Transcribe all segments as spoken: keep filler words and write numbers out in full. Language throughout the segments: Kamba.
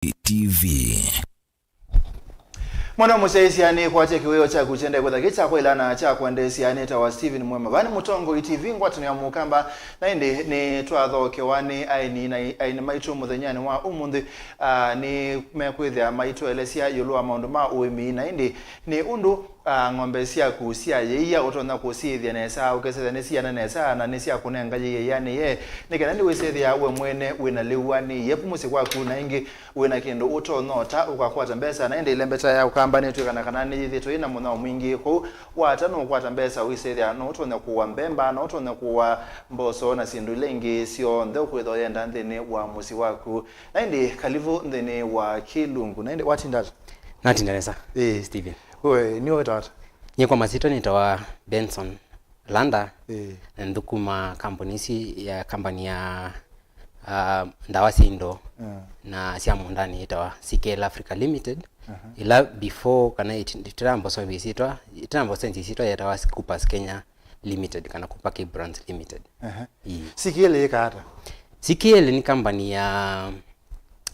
T V. Mwana mũsyaĩĩsya nĩ kwatya kĩwĩo kyaku kyende kwĩtha kĩ kya kwaĩlana kya kwendeesya. Nĩtawa Stephen Mwema. Vaa nĩ Mũtongoi T V, ngwatanĩo ya Mũkamba, na ĩndĩ nĩtwathokewa nĩ aeni na aini maitũ mũthenyanĩ wa ũmũnthĩ. Ah, nĩ mekwĩthĩa maitũelesya ĩũlũ wa maũndũ ma ũĩmi, na ĩndĩ nĩ ũndũ, ah, ng'ombe syaku syayĩia ũtonya kũsiĩthya nesa, ũkesethya nĩsiana nesa na nĩsyakũnenga yĩia nĩye, nĩ kana nĩwĩsethĩa we mwene wĩna lĩu wanĩie ku mũsyĩ kwaku, na ĩngĩ wĩna kĩndũ ũtonya ũta ũkakwata mbesa. Na ĩndĩ ĩlembeta ya Ũkamba nĩtwĩkana kana nĩyĩthĩtwe ĩna mũnyao mwingĩ kũu. Wata nũkwata mbesa, wĩsethĩa no ũtonya kũwa mbemba, no ũtonya kũwa mboso na syĩndũ ila ingĩ syonthe ũkwĩthwa yenda nthĩnĩ wa mũsyĩ waku. Na ĩndĩ kalivu nthĩnĩ wa kĩlungu. Na ĩndĩ watinda ata? Natinda nesa. Ĩĩ. Stephen. We nĩwe wĩtawa ata? Nyie kwa masitwa nĩtawa Benson Landa. Ĩĩ. Na nthũkuma kambuni ici ya kambani ya, ah, ndawa sya indo, ah, na sya mũndani yĩtawa C K L Africa Limited. Aha. Ila before kana ĩti-, ĩtinambosa ĩsyĩtwa, ĩtinambosa ĩsyĩtwa yetawa Coopers Kenya Limited kana Cooper K Brands Limited. Aha. Ĩĩ. C K L yĩkaa ata? C K L nĩ kambani ya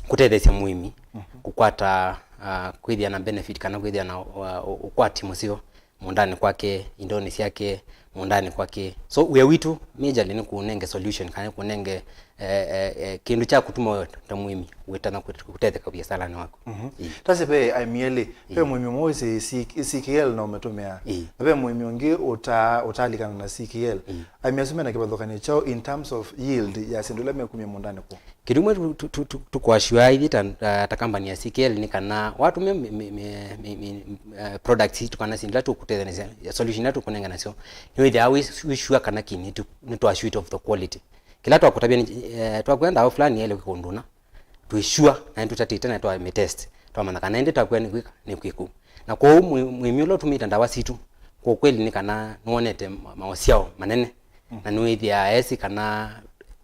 kũtetheesya mũĩmi, mhm, kũkwata, ah, kwĩthĩa na benefit kana kwĩthĩa na, uh, ũkwati mũseo mũũndanĩ kwake, indonĩ syake, mũũndanĩ kwake. So wĩa witũ majorly nĩ kũnenge solution kana kũnenge, eh, eh, eh, kĩndũ kya kũtuma we ta mũĩmi wĩtanya kũte-, kũtetheka viasalanĩ waku. Mhm. Ĩĩ. Tase ve aĩmi elĩ, ve, ĩĩ, mũĩmi ũmwe wĩsĩ C-, C K L na ũmĩtũmĩaa. Ĩĩ. Na ve mũĩmi ũngĩ ũta-, ũtaalikana na C K L. Ĩĩ. Aĩmi asu mena kĩvathũkany'o kyaũ in terms of yield ya syĩndũ ila mekumya mũũndanĩ kwoo? Kĩndũ kĩmwe tu-, tu-, tu-, tu-, tũkwasua ithyĩ ta, ta, ta company ya C K L nĩ kana watũmĩa mi-, mi-, mi-, mi-, mi-, eh, products itũ kana syĩndũ ila tũkũtethanĩsya, solution ila tũkũnenga nasyo, nĩwĩthĩawa wĩ, wĩ sure kana kĩ nĩ tũ-, nĩ twa sure of the quality. Kĩla twakũtavya nĩ, eh, twakwĩa ndawa fulani yaĩle kwĩka ũndũ ũna, twĩ sure na nĩtũtatĩte na twamĩtest, twamanya kana ĩndĩ twakwĩa nĩ kwĩka, nĩ kwĩka ũu. Na kwoou mwĩ-, mũĩmi ũla ũtũmĩĩte ndawa sitũ, kwa ũkweli nĩ kana nĩwonete ma-, maũsyao manene. Mm. Na nĩwĩthĩaa esĩ kana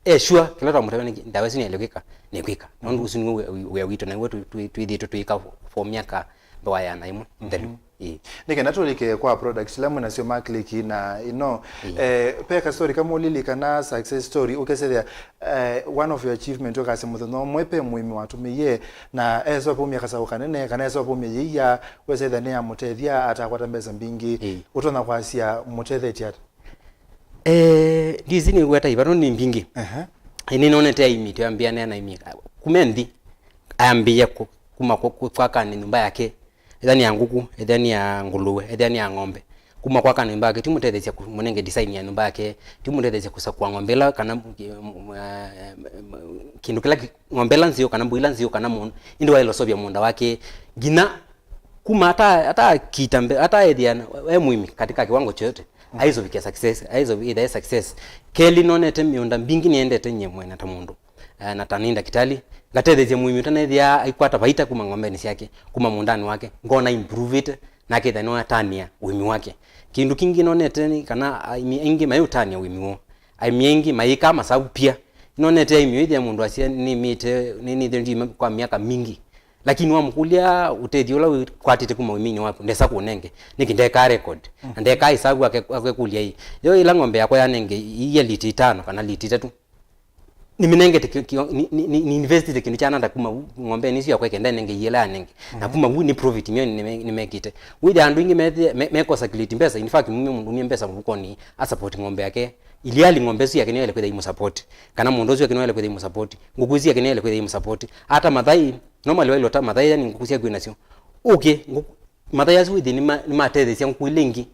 e sure kĩla twamũtavya nĩ ndawa ĩsu nĩyaĩle kwĩka, nĩkwĩka. Nũndũ, mhm, ũsu nĩw'o wĩa, wĩa witũ, na nĩw'o twĩ-, twĩ-, twĩthĩĩtwe tũyĩka for myaka mbee wa ĩana ĩmwe nthelu. Mhm. Ĩĩ. Nĩ kana tũlike kwa products ila mwĩ nasyo ma Click na ĩno, ĩĩ, eh, pe ka story kamwe ũlilikana, success story, ũkesethĩa, eh, one of your achievement, ũkasya mũthenya ũmwe pe mũĩmi watũmĩie na esova umya kasaũ kanene kana esova umya yĩia, wesethĩa nĩyamũtethya atakwata mbesa mbingĩ, ĩĩ, ũtonya kwasya mũtethetye ata? Eh, ndisi nĩw'e ta ivatũ nĩ mbingĩ. Aha. Ĩĩ, nĩnonete aĩmi, twambĩanĩa na aĩmi kuma nthĩ, ayambĩĩa kũ-, kuma kũ-, kũ-, kwaka nyũmba yake, ethĩa nĩ ya ngũkũ, ethĩa nĩ ya ngũlũwe, ethĩa nĩ ya ng'ombe. Kuma kwaka nyũmba yake, ti mũtetheesya kũ-, mũnenge design ya nyũmba yake, ti mũtetheesya kũsakũa ng'ombe ĩla kana, mm, eh, kĩndũ kĩla kĩ-, ng'ombe ĩla nzeo kana mbũi ĩla nzeo kana mũndũ, ĩndĩ waĩle ũseũvya mũũnda wake, nginya kuma ata, atakita mbe-, ataethĩa e mũĩmi katika kiwango chochote, mm, aizovikia success, aizovi-, ĩthae success. Kelĩ, nonete mĩũnda mbingĩ nĩendete nyie mwene ta mũndũ, eh, na ta nĩ ndakitali, ngatetheesya mũĩmi ũtanethĩa aikwata vaita kuma ng'ombenĩ syake, kuma mũũndanĩ wake, ngona improvĩte, na akethĩa nĩwatanĩa ũĩmi wake. Kĩndũ kĩngĩ nonete nĩ kana aĩmi aingĩ mayĩũtanĩa ũĩmi woo. Aĩmi aingĩ mayĩkaa masavu pia. Nonete aĩmi ũyĩthĩa mũndũ asya, "Nĩmĩte, nĩ-, nĩnĩthĩnjie kwa myaka mingĩ." Lakini wamũkũlya ũtethyo ũla wĩkwatĩte kuma ũĩminĩ waku, ndesa kũnenge. Nĩkĩ ndekaa record? Mm. Na ndekaa ĩsavu ake-, akekũlya ĩ, yo ĩla ng'ombe yakwa yanenge iia lita itano kana lita itatũ, nĩmĩnengete ki-, ki-, ni-, ni-, ni-, nĩinvestĩte kĩndũ kyananda kuma vu ng'ombenĩ ĩsu yakwa ĩkenda ĩnenge iia ĩla yanenge. Na, mhm, kuma vu nĩ profit mĩo nĩme-, nĩmekĩte. Wĩthĩa andũ aingĩ methĩa, me-, meko circulate mbesa, in fact, mumie mũndũ umie mbesa mũvukonĩ, a support ng'ombe yake. Iliali ng'ombe ĩsu yake nĩyo yaĩle kwĩthĩa imũ support. Kana mũndũ ũsu yake nĩyo yaĩle kwĩthĩa imũ support. Ngũkũ ĩsu yake nĩyo yaĩle kwĩthĩa imũ support. Ata mathai, normally waĩle ũta mathai, yani ngũkũ syaku wĩ nasyo. Okay, ngũkũ, mathai asu wĩthĩ nĩma-, nĩmatetheesya ngũkũ ila ingĩ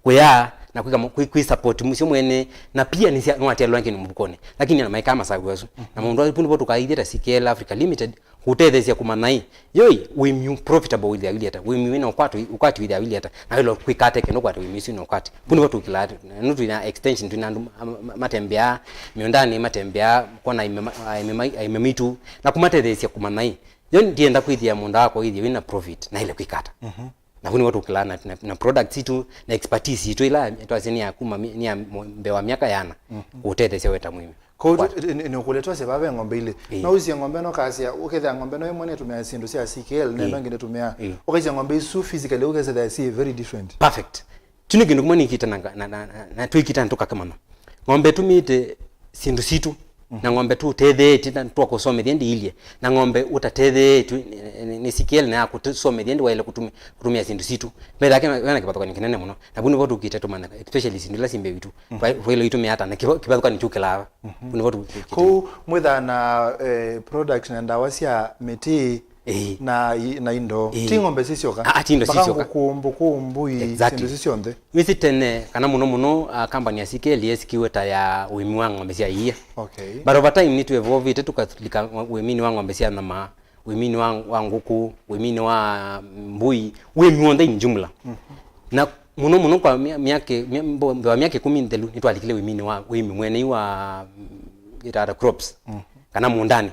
kũyaa na kwĩka mo-, kwĩ-, kwĩ support mũsyo mwene, na pia nĩsya-, nĩwatialwa kĩndũ mũvukonĩ. Lakini ana maekaa masavu asu. Na maũndũ asu, vu nĩvo tũkaithya ta C K L Africa Limited, kũtetheesya kũmanya ĩ, yo ĩ, ũĩmi ũ profitable wĩthĩa wĩlĩ ata, ũĩmi wĩna ũkwati, ũkwati wĩthĩa wĩlĩ ata, na wĩla kwĩka ata kenda ũkwate ũĩmi ũsu na ũkwati. Vu nĩvo tũkĩlaa, nũ twĩna extension, twĩna andũ ma-, ma-, matembeaa mĩũndanĩ, matembeaa kwona aĩme ma-, aĩme ma-, aĩme maitũ, na kũmatetheesya kũmanya ĩ, yo ndienda kwĩthĩa mũũnda wakwa wĩthĩe wĩna profit, naĩle kwĩka ata. Mhm. Na vu nĩvo tũkĩlaa na, na, na products itũ, na expertise itũ ĩla twasya nĩ ya kuma mi-, nĩ ya mo-, mbee wa myaka yana, mhm, kũũtetheesya we ta mũĩmi. Kwoou kwa- tu-, nĩ, nĩ, nĩũkũlya twasya vaa ve ng'ombe ilĩ. Ĩĩ. No ũisye ng'ombe ĩno ũkasya, ũkethĩa ng'ombe ĩno ĩmwe nĩtũmĩaa syĩndũ sya C K L, na ĩno ĩngĩ ndĩtũmĩaa. Ĩĩ. Ũkaisya ng'ombe isu physically ũkethĩa syĩ very different. Perfect. Kyu nĩ kĩndũ kĩmwe nĩkĩte na, na, na, na, na twĩkĩte na tũkakĩmanya. Ng'ombe ĩtũmĩĩte syĩndũ sitũ, Na ng'ombe tũtetheetye na twakũsomethya ndiilye. Na ng'ombe ũtatetheetwe nĩ, nĩ, nĩ C K L na ya kũtũsomethya ndi waĩle kũtũmi-, kũtũmĩa syĩndũ sitũ. Methake na, na kĩvathũkanyo kĩnene mũno. Na vu nĩvo tũkĩte tũmanya, especially syĩndũ ila syĩ mbee witũ. Twa-, twaĩle itũmĩa ata na kĩva-, kĩvathũkanyo kĩu kĩlaava. Vu nĩvo tũkĩte. Kũu mwĩthaa na, eh, products na ndawa sya mĩtĩ Ĩĩ. na i-, na indo. Ĩĩ. Ti ng'ombe sisyoka. Ah, ah, ti indo sisyoka. Ngũkũ, mbũkũ, mbũi, exactly, syĩndũ isu syonthe. Nĩsĩ tene, kana mũno mũno, ah, kambani ya C K L yesikiwe ta ya ũĩmi wa ng'ombe sya iia. Okay. But over time nĩtũevolvĩte tũkalika ũĩminĩ wa ng'ombe sya nyama, ũĩminĩ wa, wa ngũkũ, ũĩminĩ wa mbũi, ũĩmi w'onthe in jumla. Na mũno mũno kwa mya-, myaka, mya-, mbo-, mbee wa myaka ĩkũmi nthelu, nĩtwalikile ũĩminĩ wa ũĩmi mwenei wa, mm, ĩtata crops, kana mũũndanĩ.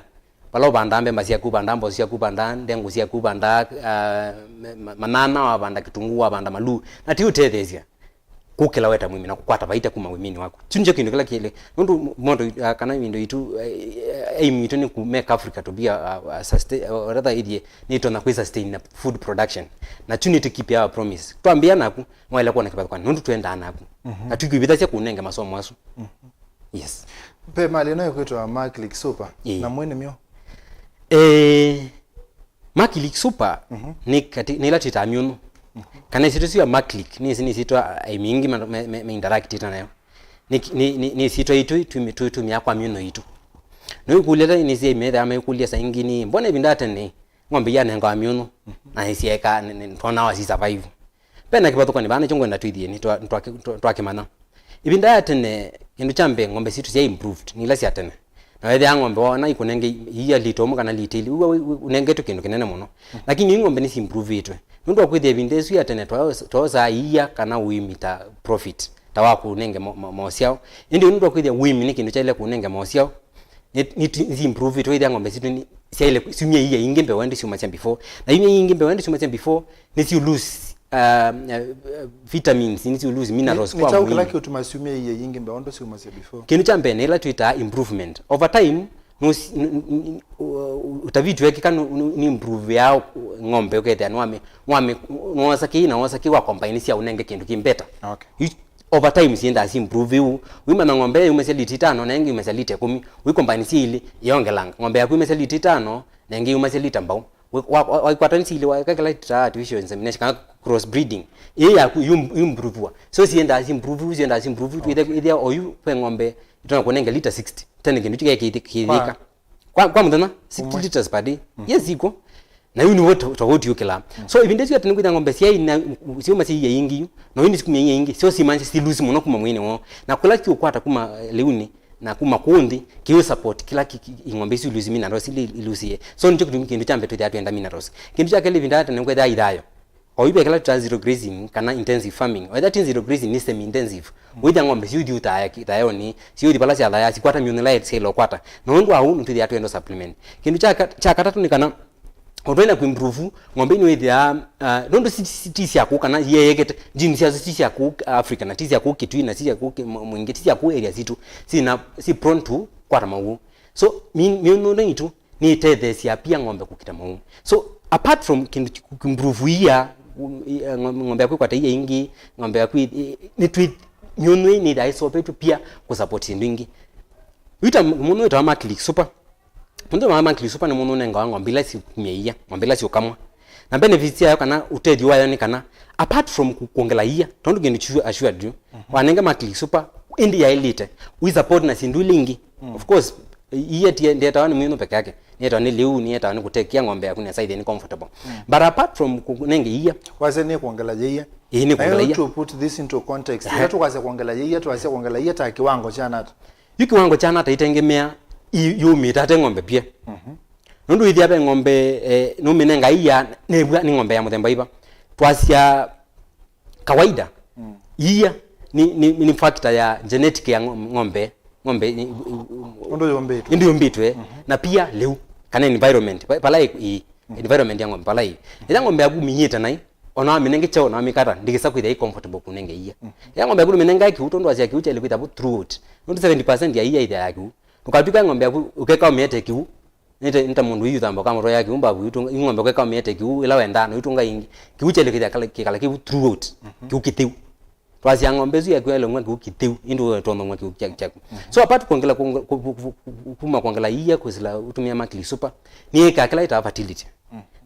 Vala ũvandaa mbemba syaku, ũvandaa mboso syaku, ũvandaa ndengũ syaku, ũvandaa, ah, ma-, ma-, manyanya, wavanda kĩtunguu, wavanda maluu. Na ti ũtetheesya kũkĩla we ta mũĩmi na kũkwata vaita kuma ũĩminĩ waku. Kyu nĩkyo kĩndũ kĩla kĩlĩ. Nũndũ mondo, ah, kana indo itũ, eh, aim itũ nĩ ku make Africa to be a, a, a sustain, or rather ĩthĩe nĩtonya kwĩ sustain na food production. Na kyu nĩtũkeep our promise. Twambĩĩa naku, mwaĩle kwona kĩvathũkanyo. Nũndũ twendaa naku. Na tũikwĩvĩthasya kũnenge masomo asu. Yes. Ve malĩ ĩno ĩkwĩtwa Maclick Super. Ĩĩ. Na mwene myo? Eh, Maclick Super nĩ katĩ, nĩ ĩla twĩtaa myũnũ. Kana ĩsyĩtwa ĩsu ya Maclick, nĩ ĩsu nĩ ĩsyĩtwa aĩmi aingĩ ma, ma, ma, ma interact nayo. Nĩ, nĩ, nĩ, nĩ ĩsyĩtwa itũ tũmi-, tũtũmĩaa kwa myũnũ itũ. Nĩwĩkũlya ta nĩ syai methaa maikũlya saa ingĩ nĩ, mbona ĩvinda ya tene ng'ombe ianengawa myũnũ, na nĩsyaeka, nĩ, nĩ, twonaa si survive. Ve na kĩvathũkanyo vaa, nĩkyo ngwenda twĩthĩe nĩ twa-, twa-, twa-, twakĩmanya. Ĩvinda ya tene, kĩndũ kya mbee, ng'ombe sitũ syaĩ improved nĩ ila sya tene. Na wethĩaa ng'ombe woona ikũnenge iia lita ũmwe kana lita ilĩ, wĩw'a wĩ-, wĩ-, ũnengetwe kĩndũ kĩnene mũno. Lakini yu ng'ombe nĩsiimprovĩtwe. Nũndũ wa kwĩthĩa ĩvinda ĩsu ya tene twaos-, twaosaa iia kana ũĩmi ta profit, ta wa kũnenge mo-, mo-, mosyao. Ĩndĩ yu nũndũ wa kwĩthĩa ũĩmi nĩ kĩndũ kyaĩle kũnenge mosyao, nĩ, nĩ ti-, nĩsiimprovĩtwe, wĩthĩa ng'ombe sitũ nĩ, syaĩle syumya iia ingĩ mbee wa ĩndĩ syumasya before. Na iia ingĩ mbee wa ĩndĩ syumasya before, nĩsiũ lose, uh, uh, vitamins, nĩsiũ lose minerals kwa mwĩĩ. Nĩ kyaũ kĩla kĩũtuma syumya iia ingĩ mbee wa ũndũ syumasya before? Kĩndũ kya mbee nĩ ĩla twĩtaa improvement. Over time, nũs-, n-, n-, n-, u-, u-, ũtaviti wekĩka nũ-, nũ-, nĩ improveaa ng'ombe, ũkethĩa nĩwame-, wame-, nĩwosa kĩĩ na wosa kĩĩ, wa combine sya ũnenge kĩndũ kĩ better. Okay. Yu-, over time siendaa si improve ũu. Wĩmanya ng'ombe yumasya lita itano, na ĩngĩ yumasya lita ĩkũmi. Wĩ combine sya ilĩ, ĩyongelanga. Ng'ombe yaku yumasya lita itano, na ĩngĩ yumasya lita mbau. Wĩ-, wa-, wa-, waikwatanĩsya ilĩ, waĩka kĩla twĩtaa artificial insemination, kana cross breeding. Ĩĩ yaku yu-, yu improvewa. So siendaa si improve, siendaa si improve, okay, ĩthĩa, ĩthĩa oyu ve ng'ombe ĩtonya kũnenge lita sixty. Tene kĩndũ kĩu kĩthĩ-, kĩthĩka. Kwa, kwa mũthenya, sixty liters per day. Yes, iko. Na yu nĩw'o to-, tofauti yũkĩlaa. So, ĩvinda ĩsu ya tene kwĩthĩa ng'ombe syaĩ na, syaumasya iia ingĩ yu, na yu nĩsikumya iia ingĩ, syo simaanisya si lose mũno kuma mwĩĩnĩ woo. Na kũla kĩũkwata kuma, eh, lĩunĩ, na kuma kũũ nthĩ, kĩũ support kĩla ki-, ki-, ng'ombe isu lose minerals, ili ilusie. So, nĩkyo kĩtumi kĩndũ kya mbee twĩthĩaa twenda minerals. Kĩndũ kya kelĩ, ĩvinda ya tene kwĩthĩaa ithayũ. O yu ve kĩla twĩtaa zero grazing kana intensive farming. O ĩla ti zero grazing, nĩ semi intensive. Wĩthĩa ng'ombe siũthi ũthaya ki-, thayonĩ, siũthi vala syathaya, sikwata myũnũ ĩla syaĩle ũkwata. Na ũndũ wa ũu, nĩtwĩthĩaa twenda supplement. Kĩndũ kya ka-, kya katatũ nĩ kana, o twaĩ na kũimprove, ng'ombe ino wĩthĩaa, ah, nũndũ si, si, ti sya kũu kana ieyekete, genes syasu ti sya kũu Africa, na ti sya kũu Kitui, na ti sya kũu ki-, Mw-, Mwingi, ti sya kũu area sitũ, si na, si prone to kwata mawau. So, mi-, myũnũ ĩno itũ, nĩtetheesya pia ng'ombe kũkita mawau. So, apart from kĩndũ kĩ-, kũ-, improve iia, um, i-, eh, ng'om-, ng'ombe yaku ĩkwata iia ingĩ, ng'ombe yaku ĩ-, ĩ-, nĩtwĩ-, myũnũ ĩĩ nĩthaa ĩsopetwe pia kũsupport syĩndũ ingĩ. Wĩta m-, mũnũ wĩtawa Maclick Super. Mũnũ wa Maclick Super nĩ mũnũ ũnengawa ng'ombe ila sikumya iia, ng'ombe ila siũkamwa. Na benefits yayo kana ũtethyo wayo nĩ kana, apart from ku-, kwongela iia, tondũ kĩndũ kyu assured you, wanenga Maclick Super, ĩndĩ yaĩlĩte, wĩ support na syĩndũ ila ingĩ. Of course, iia ti-, ndĩetawa nĩ mwĩnũ peke yake, nĩetawa nĩ lĩu, nĩetawa nĩ kũtekia ng'ombe yaku nesa ĩthĩe nĩ comfortable. But apart from kũnenge iia, wasya nĩ kwongela ya iia. Ĩĩ, nĩ kwongela iia. To put this into context, ĩla tũkwasya kwongela ya iia, twasya kwongela iia ta kĩwango kya nata? Yu kĩwango kya nata itengemea i-, yumĩte ate ng'ombe pia. Nũndũ ĩthĩa ve ng'ombe, eh, nũmĩnenga iia, nĩw'a nĩ ng'ombe ya mũthemba iva. Twasya kawaida, iia nĩ, nĩ, nĩ factor ya genetic ya ng'o-, ng'ombe. Ng'ombe nĩ, ũndũ yũmbĩtwe. Ĩndĩ yũmbĩtwe, na pia lĩu, kana environment, va-, vala ĩ, ĩ, environment ya ng'ombe vala ĩ. Ĩla ng'ombe yaku minyĩte nai, ona wamĩnenge kyaũ na wamĩkata, ndĩkĩsa kwĩthĩa ĩ comfortable kũnenge iia. Ĩla ng'ombe yaku nũmĩnengae kĩu, tondũ wasya kĩu kyaĩle kwĩthĩwa throughout. Nũndũ seventy percent ya iia ĩthĩawa kĩu. Ndũkatw'ĩka ng'ombe yaku ũkeka ũmĩete kĩu, nĩ ta, nĩ ta mũndũ wĩyutha mboka mũtwe ya kĩu mbavu, yu ng'ombe ũkeka ũmĩete kĩu ĩla wendaa, na ũitũnga ĩngĩ. Kĩu kyaĩle kwĩthĩa kala, kĩkala kĩu throughout. Kĩu kĩtheu. Twasya ng'ombe ĩsu yaku yaĩle kũng'wa kĩw'ũ kĩtheu, ĩndĩ ũtonya kũng'wa kĩw'ũ kya-, kyaku. So apart kwongela, kwonge-, ku-, ku-, ku-, ku-, kuma kwongela iia kwĩsĩla ũtũmĩa Maclean Super, nĩyĩkaa kĩla yĩtawa fertility.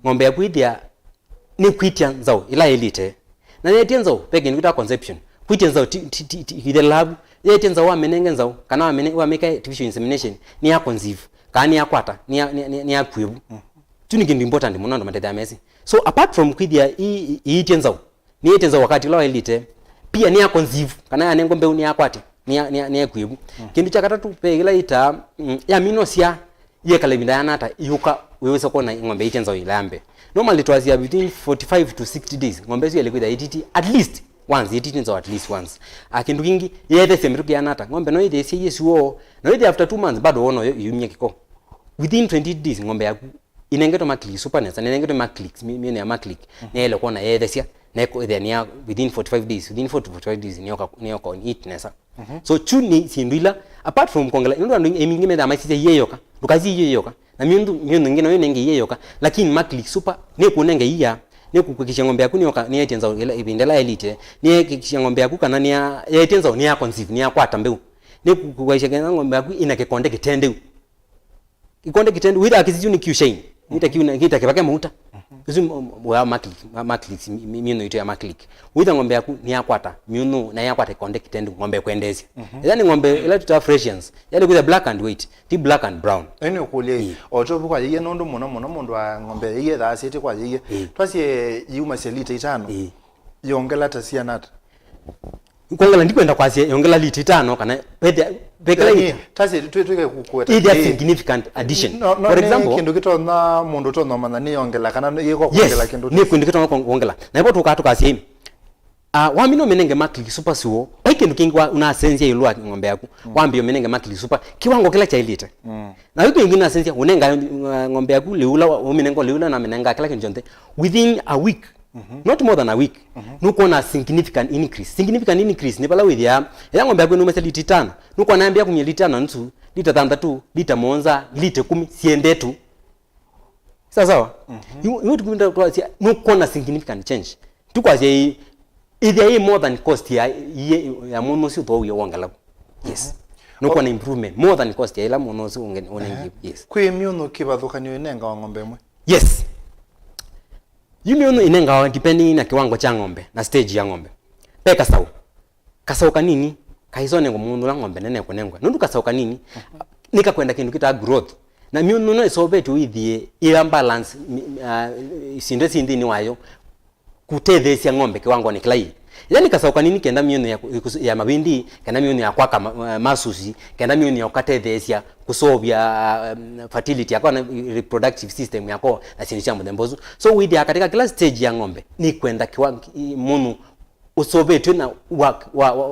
Ng'ombe yaku ĩthĩa nĩkwĩtya nzaũ ĩla ĩlĩte. Na yetya nzaũ, ve kĩndũ kĩtawa conception. Kwĩtya nzaũ ti, ti, ti, ti, ithe lavu. Yetya nzaũ wamĩnenge nzaũ, kana wamĩne-, wamĩka artificial insemination, nĩya conceive, kana nĩyakwata, nĩya, nĩya, nĩya, nĩyakw'a ĩvu. Kyu nĩ kĩndũ important mũno andũ matethĩaa mesĩ. So apart from kwĩthĩa ĩ-, ĩ-, ĩitye nzaũ, nĩyĩtye nzaũ wakati ũla waĩlĩte, pia nĩya conceive, kana yanengwa mbeũ nĩyakwatya, nĩya, nĩya, nĩyakw'a ĩvu. Kĩndũ kya katatũ, ve ĩla yĩtaa, mm, yaminwa syaa, yĩekala ĩvinda yĩana ata ĩyũka, wĩwĩsa kwona ng'ombe ĩitye nzaũ ĩla ya mbee. Normally twasya between forty-five to sixty days, ng'ombe ĩsu yaĩle kwĩthĩa ĩtiti at least once, ĩtiti nzaũ at least once. A, kĩndũ kĩngĩ, yeethesya mĩtũkĩ yĩana ata, ng'ombe no ĩthĩĩsye yĩsuo, no ĩthĩa after two months, bado wona yo ĩyumya kĩko. Within twenty days, ng'ombe yaku ĩnengetwe Maclean Super nesa, na ĩnengetwe Maclean, mi-, mĩũnũ ya Maclean, nĩyaĩle kwona yeethesya, na ĩko-, ĩthĩa nĩ ya within forty-five days, within forty to forty-five days, nĩyoka, nĩyoka on it nesa. So, kyu nĩ syĩndũ ila, apart from kwongela, nũndũ andũ aingĩ methaa masisya iia yoka, ndũkasye iia yoka, na mĩũnũ, mĩũnũ ĩngĩ nayo ĩnenge iia yoka, lakini Maclean Super nĩkũnenga iia, nĩkũkĩkisha ng'ombe yaku nĩyoka, nĩyaĩtye nzaũ ĩla, ĩvinda ĩla yaĩlĩte, nĩyakĩkisha ng'ombe yaku kana nĩya-, yaĩtye nzaũ, nĩya conceive, nĩyakwata mbeũ, nĩkũkĩkisha kana ng'ombe yaku ĩna kĩkonde kĩtendeu. Kĩkonde kĩtendeu, wĩthaa kĩsisu nĩ kĩu shine. Nĩta kĩu na, nĩta kĩvake mauta. Ũsu m-, m-, wa Maclean, ma-, Maclean, mi-, mi-, mĩũnũ itũ ya Maclean. Wĩtha ng'ombe yaku nĩyakwata mĩũnũ na yakwata kĩkonde kĩtendeu, ng'ombe ĩkwendeesya. Ĩla nĩ ng'ombe ĩla twĩtaa Friesians, yaĩle kwĩtha black and white, ti black and brown. Ĩĩ nĩ ũkũlya ĩ, o tũvu kwa yĩie nũndũ mũno mũno mũndũ wa ng'ombe yĩie thaa syĩtĩ kwa yĩie. Ĩĩ. Twasye yumasya lita itano. Ĩĩ. Yongela ta siana ata? Kwongela ndikwenda kwasya yongela lita itano kana vethĩa, vekela. Yaani, ita. Tasi twi-, twike kukweta. Ĩthĩa ĩ significant addition. No, no, for example, kĩndũ kĩtonya mũndũ ũtonya ũmanya nĩ yongela kana nĩ yĩko kwongela kĩndũ. Yes, nĩ kĩndũ kĩtonya kwongela. Na ĩvo tũkaa tũkasya ĩ, ah, wamina ũmĩnenge Maclean Super sure, vai kĩndũ kĩngĩ wa-, ũnasenzya ĩũlũ wa ng'ombe yaku. Wambie ũmĩnenge Maclean Super kĩwango kĩla kyaĩlĩte. Na yu kĩngĩ ũnasenzya, ũnenga, uh, ng'ombe yaku lĩu ũla wa-, ũmĩnenga lĩu ũla namenengaa kĩla kĩndũ kyonthe. Within a week, not more than a week, nũkwona significant increase. Significant increase nĩ vala wĩthĩaa, ĩla ng'ombe yaku ĩnũmĩsya lita itano, nũkwona yambĩa kumya lita na nusu, lita thanthatũ, lita mũonza, lita ĩkũmi, siendee tu. Sawa sawa? Yu, yu tukwenda kwasya, nũkwona significant change. Tukwasya ĩ, ĩthĩa ĩ more than cost ya, ya, ya mũndũ ũsu ũthoowie wongela vu. Yes. Nũkwona improvement, more than cost ya ĩla mũndũ ũsu ũnge-, ũnengie. Yes. Kwĩ mĩũnũ kĩvathũkanio ĩnengawa ng'ombe ĩmwe? Yes. Yu mĩũnũ ĩnengawa depending na kĩwango kya ng'ombe na stage ya ng'ombe. Ve kasaũ. Kasaũ kanini, kaisonengwa mũndũ ũla ng'ombe nene ĩkũnengwa. Nũndũ kasaũ kanini, nĩkakwenda kĩndũ kĩtaa growth. Na mĩũnũ ĩno ĩsovetwe wĩthĩe ĩya balance, mi-, ah, syĩndũ syĩ nthĩnĩ wayo, kũtetheesya ng'ombe kĩwangonĩ kĩla yĩ. Yaani kasaũ kanini kenda mĩũnũ ya, ya mavĩndĩ, kenda mĩũnũ ya kwaka ma-, ma-, masusi, kenda mĩũnũ ya ũkatetheesya kũseũvya, um, fertility yako na reproductive system yako na syĩndũ sya mũthemba ũsu. So wĩthĩaa katika kĩla stage ya ng'ombe, nĩkwenda kĩwa-, mũnũ ũseũvĩtw'e na wa, wa, wa, wa,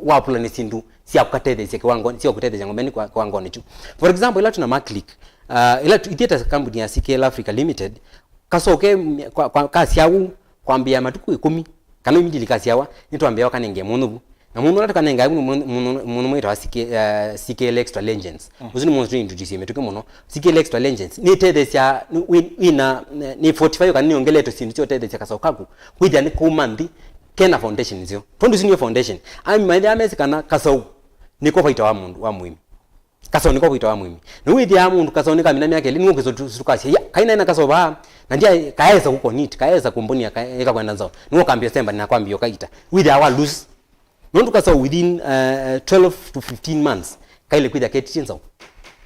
wapũlany'a syĩndũ sya kũkatetheesya kĩwango, sya kũtetheesya ng'ombe nĩ kwa, kĩwangonĩ kyu. For example, ĩla twĩ na Maclean, uh, ĩla tu-, ithyĩ ta kambuni ya C K L Africa Limited, kasoke mya-, kwa, kwa, kasyawa kwambĩĩa matukũ ĩkũmi, kana immediately kasyawa, nĩtwambĩĩa ũkanenge mũnũ vu. Na mũnũ ũla tũkanengae mũnũ, mũnũ, mũnũ, mũnũ mwĩtawa C K, uh, C K L Extra Legends. Ũsu nĩ mũnũ tũintroduce mĩtũkĩ mũno. C K L Extra Legends nĩtetheesya, nĩ, wĩ, wĩna, nĩ fortify kana nĩongeletwe syĩndũ sya ũtetheesya kasaũ kaku kwĩthĩa nĩ kũma nthĩ kena foundation nzeo. Tondũ isu nĩyo foundation. Amanyĩthĩa amesĩ kana kasaũ nĩko faita wa mũndũ, wa mũĩmi. Kasaũ nĩko faita wa mũĩmi. Na wĩthĩaa mũndũ kasaũ nĩkamina myaka ĩlĩ, nĩw'o kĩso tu-, tukasya, ya, kaina ĩna kasaũ vaa, na ndia, kaesa kũkonit, kaesa kũmbonia, ka-, ĩkakwenda nzao. Nĩw'o kambia semba na kwambia ũkaita. Wĩthĩaa wa lose. Nũndũ kasaũ within, uh, twelve to fifteen months, kaĩle kwĩthĩa ketĩtye nzaũ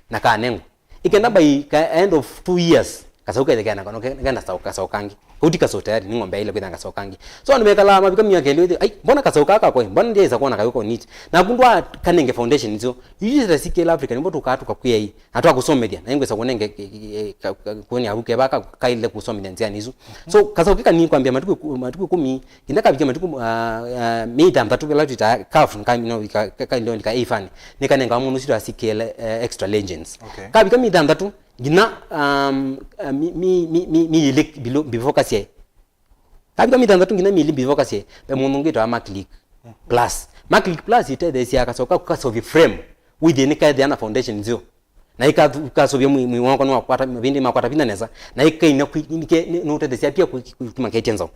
na kanengwa. Ĩkenda by ka end of two years, kasaũ kethekea na kano ke-, kena saũ, kasaũ kangĩ. Kau ti kasaũ tayari, nĩ ng'ombe yaĩle kwĩthĩa kasaũ kangĩ. So andũ mekalaa mavika myaka ĩlĩ wĩthĩ, "Ai, mbona kasaũ kaa kakwe? Mbona ndyaĩsa kwona kayũka ũniti?" Na kũndũ wa kanenge foundation nzeo. Yu yĩta C K L Africa, nĩvo tũkaa tũkakwĩa ĩ. Na twakũsomethya, na ĩngwĩsa kũnenge, eh, eh, ka-, ka-, kuonia vu keva ka-, kaĩle kũsomethya nzĩanĩ isu. So, kasaũ kĩ kanini kwambia matukũ ĩkũ-, matukũ ĩkũmi, nginya kavikia matukũ, ah, ah, mĩi thanthatũ, ĩla twĩtaa calf, nĩ ka-, no, ka-, ka-, ka-, ka-, ka ifani, nĩkanengawa mũndũ ũsu wa C K L, eh, Extra Legends. Okay. Kavika mĩi thanthatũ, nginya, um, ah, mi-, mi-, mi-, mi-, mĩi ĩlĩ below, before kasyae. Kavika mĩi thanthatũ nginya mĩi ĩlĩ before kasyae, ve mũndũ ũngĩ wĩtawa Maclean Plus. Maclean Plus ĩtetheesyaa kasaũ kaku kaseũvye frame, wĩthĩe nĩkethĩa na foundation nzeo. Na ĩkathu-, ĩkaseũvya mwĩ-, mwĩĩ wakwa nĩwakwata, mavĩndĩ makwata vinya nesa, na ĩkaina kwĩ-, nĩke-, nĩ-, nĩũtetheesya pia kwĩ-, kwĩ-, kwĩtuma ketye nzaũ.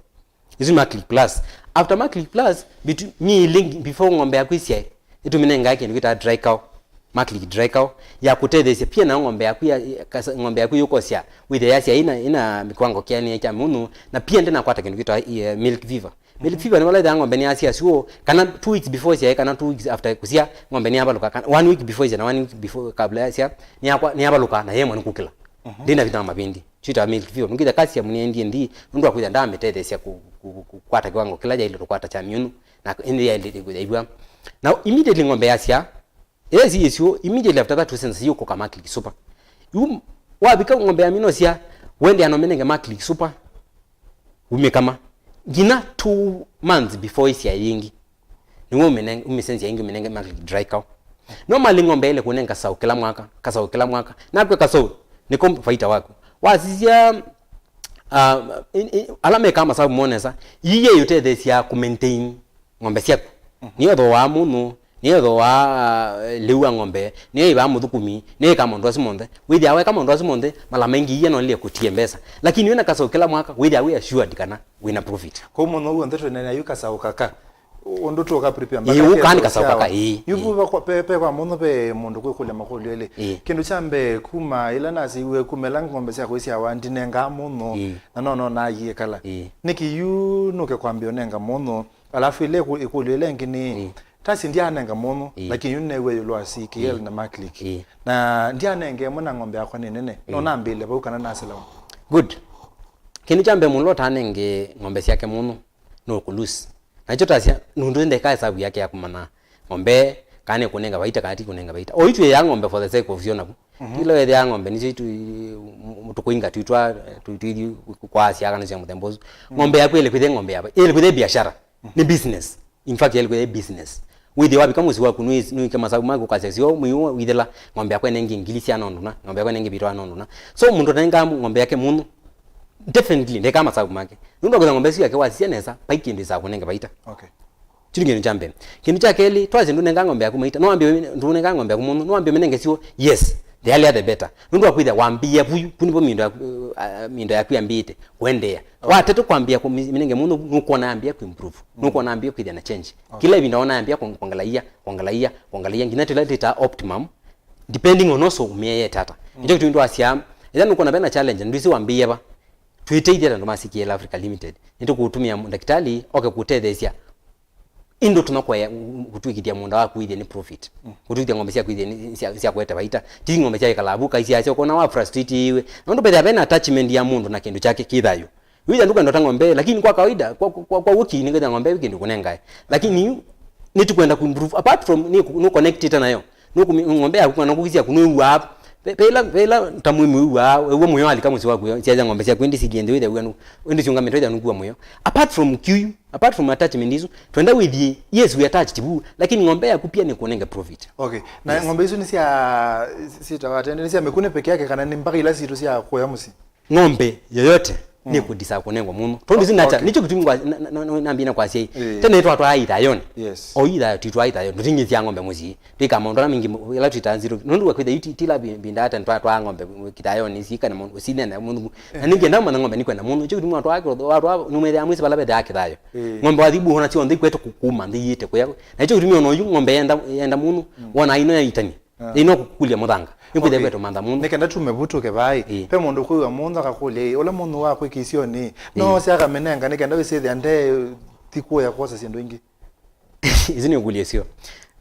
Isu nĩ Maclick Plus. After Maclick Plus, bitu, mi link before ng'ombe yaku isyae, nĩtũmĩnengae kĩndũ kĩtaa dry cow. Maclick dry cow, ya kũtetheesya pia nayo ng'ombe yaku ya, ya, kasa-, ng'ombe yaku yũkosya, wĩthĩa yasya ĩna, ĩna kĩwango kĩanĩe kya mũnyũ, na pia ndĩnakwata kĩndũ kĩtaa, eh, milk fever. Milk fever nĩ vala ĩthĩa ng'ombe nĩyasya syũũ, kana two weeks before isyae, kana two weeks after kũsya, ng'ombe nĩyavalũka, kana one week before isyae, na one week before kabla yasya, nĩyakwa-, nĩyavalũka, na yemwa nĩ kũkĩla. Ndĩna vinya wa mavĩndĩ. Twĩtaa milk fever. Nũngĩtha calcium nĩendie nthĩ, nũndũ wa kwĩtha ndaamĩtetheesya kũ-, kũ-, kũ-, kũkwata kĩwango kĩla yaĩle kũkwata kya mĩũnyũ, na ĩndĩ yaĩle kwĩtha ĩvw'a. Na immediately ng'ombe yasya, ĩla ĩsi yĩsyo, immediately after that, two cents yũkũka Maclick Super. Yu, wavika ng'ombe ya mĩnosya, wendea na ũmĩnenge Maclick Super, umĩkama. Nginya two months before ĩsyae yĩngĩ. Nĩw'o ũmĩneng-, ũmĩsenzya ĩngĩ, ũmĩnenge Maclick dry cow. Normally ng'ombe ĩle kũnenga kasaũ kĩla mwaka, kasaũ kĩla mwaka. Nakw'e kasaũ, nĩko faita waku. Wasisya, ah, i-, i-, ala mekaa masavu monesa, ii yĩũtetheesya kũ maintain ng'ombe syaku. Nĩyo ĩthooaa mũnyũ, nĩyo ĩthooaa, ah, lĩu wa ng'ombe, nĩyo ĩvaa mũthũkũmi, nĩyo ĩkaa maũndũ asu monthe. Wĩthĩaa weka maũndũ asu monthe, mala maingĩ ii no ĩlye kũtie mbesa. Lakini wĩna kasaũ kĩla mwaka, wĩthĩaa wĩ assured kana wĩna profit. Kwoou mũno w'onthe twĩna nayu kasaũ kaka. Ũndũ tũka prepare ĩĩ, ũka nĩ kasaũ kaka, ĩĩ, yu ĩĩ. Vu va kwa, pe, pe kwa mũno ve mũndũ kwĩkũlya makũlyo elĩ. Ĩĩ. Kĩndũ kya mbee, kuma ĩla nasyiwe, kuma ĩla ng'ombe syakwa isyawa, ndinengaa mũno, ĩĩ, na no, no nayĩkala. Ĩĩ. Nĩkĩ yu nũke kwambĩa ũnenga mũno, alafu ĩla ĩkũ-, ĩkũlyo ĩla ĩngĩ nĩ, ĩĩ, tasi ndyanenga mũno, ĩĩ, lakini yu nĩneew'a ĩũlũ wa C K L, ĩĩ, na Maclick. Ĩĩ. Na ndyanenge ĩmwe na ng'ombe yakwa nĩ nene, no, ĩĩ, nambĩle vau kana naselawa. Good. Kĩndũ kya mbee mũndũ ũtanenge ng'ombe syake mũno, no kũ lose. Nakyo tasya, nũndũ ndeka hesabu yake ya kũmanya ng'ombe kana nĩkũnenga vaita kana ti kũnenga vaita. O itwĩ ya ng'ombe for the sake of syo naku. Mhm. Tila wethĩa ng'ombe nĩsyo itu, tũkũinga twitwa, tũ-, tũithi kwasya kana sya mũthemba ũsu. Mhm. Ng'ombe yaku ĩlĩ kwĩthĩa ng'ombe ya, ĩlĩ kwĩthĩa biashara. Mhm. Nĩ business. In fact, ĩlĩ kwĩthĩa business. Wĩthĩa wavika mũsyĩ waku, nũĩ-, nũĩke masabu maku ũkasya syo, mwei ũũ wĩthĩla, ng'ombe yakwa ĩnengie ngili sya nondũ na, ng'ombe yakwa ĩnengie vitwa nondũ na. So, mũndũ ũtanengaa ng'ombe yake mũno, definitely, ndekaa masavu make. Nũndũ wa kwĩtha ng'ombe ĩsu yake wasisya nesa, vai kĩndũ ĩsaa kũnenge vaita. Okay. Kĩu nĩ kĩndũ kya mbee. Kĩndũ kya kelĩ, twasye ndũnengaa ng'ombe yaku maita, no wambie, ndũnengaa ng'ombe yaku mũno, no wambie ũmĩnenge syo, yes, the earlier the better. Nũndũ wa kwĩtha wambĩĩa vuyu, vu nĩvo mĩndo yaku, uh, mĩndo yaku yambĩĩte kwendeea. Okay. Watatũ kwambĩĩa kũmĩnenge mũno, nũkwona yambĩĩa kũ improve. Mm. Nũkwona yambĩĩa kwĩthĩa na change. Okay. Kĩla ĩvinda wona yambĩĩa kwongelaia, kwongelaia, kwongelaia, nginya tĩla tĩtaa optimum, depending on also ũmĩeete ata. Mm. Nĩkyo kĩtumi twasya, ethĩwa nũkwona vena challenge, ndwĩsĩ wambĩĩe va, twĩteithye ta andũ ma C K L Africa Limited. Nĩtũkũtũmĩa ndakĩtalĩ oke kũtetheesya. Ĩndĩ tũnokwea kũtwĩkĩthya mũũnda waku wĩthĩe nĩ profit. Mm. Kũtwĩkĩthya ng'ombe syaku ithĩe nĩ, sya, sya kũete vaita. Ti ng'ombe sya ĩkala vu, kaisyaasya ũkona wa frustrate iwe. Nũndũ mbethĩa vena attachment ya mũndũ na kĩndũ kyake kĩ thayũ. Wĩthĩa ndũkwenda ũta ng'ombe, lakini kwa kawaida, kwa, kwa, kwa wiki nĩkwĩthĩa ng'ombe ĩu kĩndũ kũnengae. Lakini yu, nĩtũkwenda ku improve. Apart from, nĩ kũ-, nũ connectĩte nayo. Nũkũmi-, ng'ombe yaku kana ngũkũ syaku nũĩw'aa. Ve, ve ĩla, ve ĩla ta mwĩmwe wĩw'aa, wĩw'a mũyo alika mũsyĩ waku, syasya ng'ombe syaku, ĩndĩ silie nthĩ wĩthĩa wĩanu, ĩndĩ syũngamĩte wĩthĩa nũkua mũyo. Apart from kiu, apart from attachment isu, twenda wĩthie, yes, we attached vu, lakini ng'ombe yaku pia nĩkũnenge profit. Okay. Na yes, ng'ombe isu nĩ sya, sitawa tene, nĩ sya mĩkũnĩ peke yake kana nĩ mpaka ila sitũ sya kũya mũsyĩ? Ng'ombe yoyote, mm, nĩkũndisa kũnengwa mũno. Tondũ isu nature, okay, nĩkyo kĩtumi ngwa-, na, na, na, nambie na kwasya ii. Ĩĩ. Tene twatwaa ithayoni. Yes. O ithayo twitwaa ithayoni. Tũting'ĩthya ng'ombe mũsyĩ. Twĩka maũndũ ala mengĩ, ĩla twĩtaa zero. Nũndũ wa kwĩtha yu ti, ti la bi-, binda ata twatwaa ng'ombe kĩthayoni isi kana maũndũ, sinene mũndũ. Na nĩngĩ ndamanya ng'ombe nĩkwenda mũno. Nĩkyo kĩtumi watwaa kĩrotho, watwaa nũmwĩthĩa mwĩsĩ vala vethĩa kĩthayo. Ĩĩ. Ng'ombe wathi buona syonthe ikwete kũkuma nthĩ iĩte kũya. Na nĩkyo kĩtumi ona oyu ng'ombe yenda, yenda mũno. Mm. Wona ino ya itani. Ah. Ĩno kũkũlya mũthanga. Nĩkwĩthĩa, okay, kwetũ mantha mũno. Nĩ kenda tume vu tũke vai. Ĩĩ. Ve mũndũ kwĩw'a mũndũ akakũlya, ĩĩ, ũla mũndũ wakwa ĩkĩsyonĩ, no, ĩĩ, ose akamĩnenga, nĩ kenda wĩsĩthĩa nde ti kũya kwosa syĩndũ ingĩ? Isu nĩ ngũlyo syo.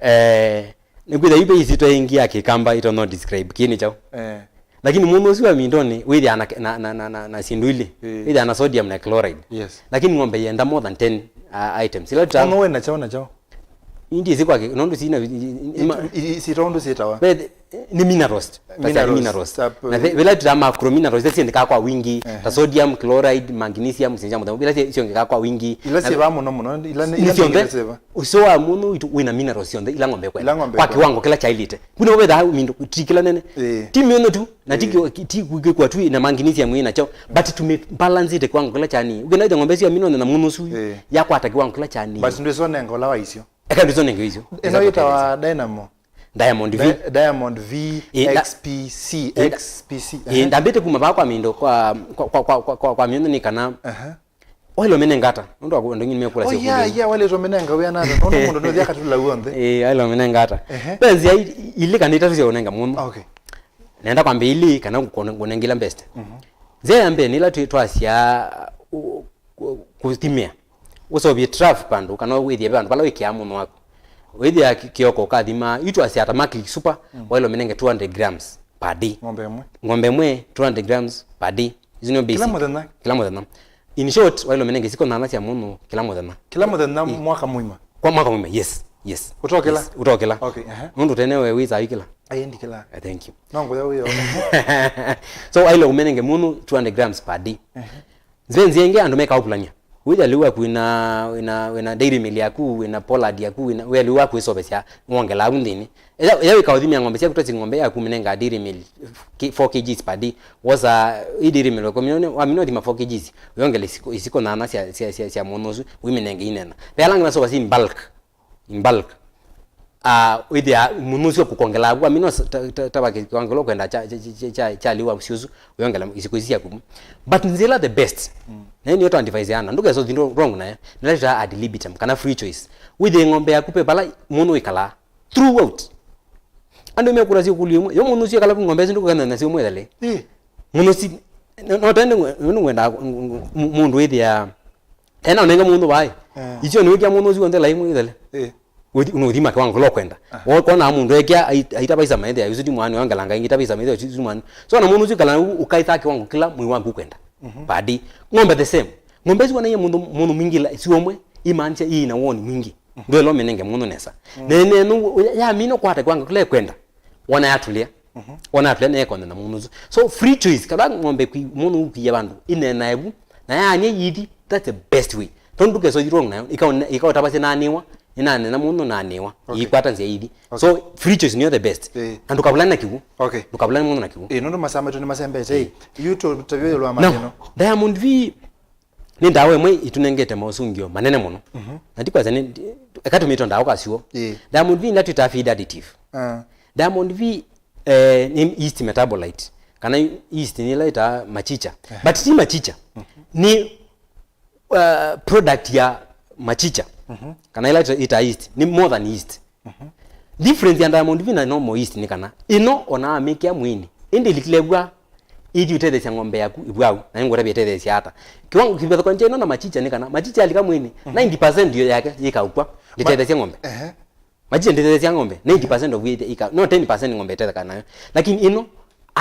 Eh, nĩkwĩthĩa yu ve ĩsyĩtwa ĩngĩ ya Kĩkamba ĩtonya describe kĩĩ nĩ kyaũ. Eh. Lakini mũndũ ũsu wa mindonĩ wĩthĩaa na, na, na, na, na, na syĩndũ ilĩ. Ĩĩ. Wĩthĩaa na sodium na chloride. Yes. Lakini ng'ombe yenda more than ten, uh, items. Ila tuta- Mũno wĩ na kyaũ na kyaũ? Indi isi kwake, nondu sina, i-, i-, ima- I-, i-, i-, sitawa ũndũ syĩtawa. Ve-, nĩ minerals. Ta cia minerals. Minerals. Tap- Na ve-, vila tuta macro minerals, ila siendekaa kwa wingi, ehe, ta sodium, chloride, magnesium, sinja mũthemba, vila si-, siongekaa kwa wingi. Ila syĩva mũno mũno, ila nĩ, nĩ ila syonthe, nĩ syĩva. Ũsyo wa mũno witũ wĩna minerals syonthe, ila ng'ombe kwenda. Ila ng'ombe kwenda. Kwa kiwango kĩla kyailĩte. Kwina ũvethaa mindu, ti kĩla nene. Ĩĩ. Ti mĩũnyũ tu, na ti, ĩĩ, ki-, ti kwĩkwa tu na magnesium ĩna kyaũ, but tume balance it kiwango kĩla kyani. Ũkĩenda ng'ombe sya mĩũnyũ na mũno ũsu, ĩĩ, yakwata kiwango kĩla kyani. But ndwĩsonenga ũla wa isyo. Eka ndwĩsonenga isyo. Ĩno yĩtawa Dynamo. Diamond V. Di-, Diamond V, ĩĩ, nda-, X P C, ĩĩ, nda-, X P C, ĩĩ, ehe, ndambĩte kuma vaa kwa mindo kwa, kwa, kwa mĩũnyũ nĩ kana, aha, Waĩle ũmĩnenga ata? Nũndũ wa andũ aingĩ nĩmekũlasya. Oh, yeah, yeah, waĩle ũmĩnenga wĩa nata? Nũndũ mũndũ nũthĩa katula w'onthe. Ĩĩ, waĩle ũmĩnenga ata? Ehe. Ve nzĩa i-, ilĩ kana itatũ sya ũnenga mũnũ. Okay. Nenda kwambĩa ilĩ kana ngũkũne-, ngũnenge ila best. Mhm. Nzĩa ya mbee nĩ ĩla twĩ-, twasya, ũ-, ũ-, kũthimĩa. Ũseũvye trough vandũ, kana wĩthĩe vandũ vala wĩkĩaa mũnũ waku. Wĩthĩa kĩ-, kĩoko ũkathima, yu twasya ta Mac Super, mm, waĩle ũmĩnenge two hundred grams per day. Ng'ombe ĩmwe? Ng'ombe ĩmwe, two hundred grams per day. Isu nĩ basic. Kĩla mũthenya? Kĩla mũthenya. In short, waĩle ũmĩnenge iciko nana sya mũnũ kĩla mũthenya. Kĩla mũthenya? Ĩ. Mwaka mũima? Kwa mwaka mũima, yes, yes. Ũtokĩla? Yes, ũtokĩla. Okay, aha. Nũndũ tene we wĩsaa wĩkĩla? Aye ndikĩla. Eh, thank you. No ngũya wĩyo. So, waĩle ũmĩnenge mũnũ two hundred grams per day. Aha. Ve nzĩa ĩngĩ andũ mekaa ũpulany'a. Wĩthĩa lĩu waku wĩna, wĩna, wĩna dairy meal yaku, wĩna pollard yaku, wĩna, wĩthĩa lĩu waku wĩsovesya, wongelaa vu nthĩnĩ. Ĩla, ĩla wĩka ũthimĩa ng'ombe syaku, twasye ng'ombe yaku ũmĩnengaa dairy meal ki-, four kilograms per day. Wosa ĩ dairy meal, waku, wamina ũthima four kilograms, wĩongele isiko, isiko nana sya, sya, sya, sya mũnũ ũsu, wĩmĩnenge inena. Ve ala angĩ masovasya in bulk. In bulk. Ah, wĩthĩa mũnũ ũsu kũkongelaa vu, amino s-, ta, ta, ta va kĩ-, kĩwango kĩla ũkwenda kya, kya, kya, kya, kya lĩu wa mũsyĩ ũsu, wĩongela isiko isu syaku. But nzĩa ĩla the best. Mm. Na ĩyo nĩyo twa advise ana. Ndũkesa ũthi ndũ-, wrong nayo. Nĩla twĩtaa ad libitum, kana free choice. Wĩthĩe ng'ombe yaku ve vala mũnũ wĩkalaa. Throughout. Andũ mekũlasya ũkũlyo ũmwe. Yo mũnũ ũsu ekala vu ng'ombe isu ndũkũkana nasyo ũmwe ĩthale. Ĩ. Mũnũ si, no, no tene ngwe-, ngwe-, ngwenda, ng-, ng-, m-, mũndũ wĩthĩa Tena ũnenge mũndũ vaĩ. Eh. Icio nĩwĩkĩa mũndũ ũcio onthe lai mwĩthele. Eh. Ũthi-, ũnũthima kĩwango kĩla ũkwenda. Aha. Wo-, kwona mũndũ ekĩa ai-, aita paisa maithe, ayu ti mwana, ongelanga ingi ta paisa maithe, ti mwana. So na mũndũ ũcio kala u-, ũkaitha kĩwango kĩla mwĩĩ waku ũkwenda. Mhm. Padi. Ng'ombe the same. Ng'ombe icio wanaie mũndũ, mũndũ mwingĩ la, icio ũmwe, imaanisha ii na woni mwingĩ. Mhm. Ndwelo menenge mũndũ nesa. Mm. Nene no, ya mino kwata kĩwango kĩla ĩkwenda. Wona yatũlĩa. Mhm. Wona yatũlĩa na ĩkonde na mũndũ ũcio. So free choice, kala ng'ombe kwi, mũndũ ũkwia vandũ, inena evu, na yaanie yithi, that's the best way. Tondu ndũkesa ũthi wrong nayo, ikaone-, ikaũtavasya naanĩwa, nĩnanena mũndũ naanĩwa, okay, iikwata nzĩa ithi. Okay. So, free choice nĩyo the best. Eh. Na ndũkavulane na kĩw'ũ. Okay. Ndũkavulane mũndũ na kĩw'ũ. Eh, nũndũ masaa maitũ nĩmasembete, eh. Yu tũtavye ĩũlũ wa maneno. Diamond V nĩ ndawa ĩmwe ĩtũnengete maũsũngĩo manene mũno. Mhm. Na ndikwasya nĩ, eka tũmĩtwe ndawa kwa syuo. Eh. Diamond V nĩla twĩtaa feed additive. Ah. Diamond V, eh, nĩ yeast metabolite. Kana yeast nĩ ĩla ĩtaa machicha. Eh. But ti machicha. Mhm. Nĩ uh, product ya machicha, mhm, kana ĩla ĩta-, ĩta yeast, nĩ more than yeast. Mhm. Difference ya Diamond V na normal yeast nĩ kana ĩno ona wamĩkĩa mwĩĩnĩ, ĩndĩ ĩlikile ĩvw'a, ĩthi ũtetheesya ng'ombe yaku ĩvwau, na nĩngũtavya ĩtetheesya ata. Kĩwango kĩvathũkany'a ĩno na machicha nĩ kana machicha yalika mwĩĩnĩ, mhm, ninety percent yo yake yĩkaũkw'a, ndĩtetheesya ng'ombe. Ehe. Machicha ndĩtetheesya ng'ombe, ninety percent of it ika, no ten percent ng'ombe ĩtetheka nayo. Lakini ĩno,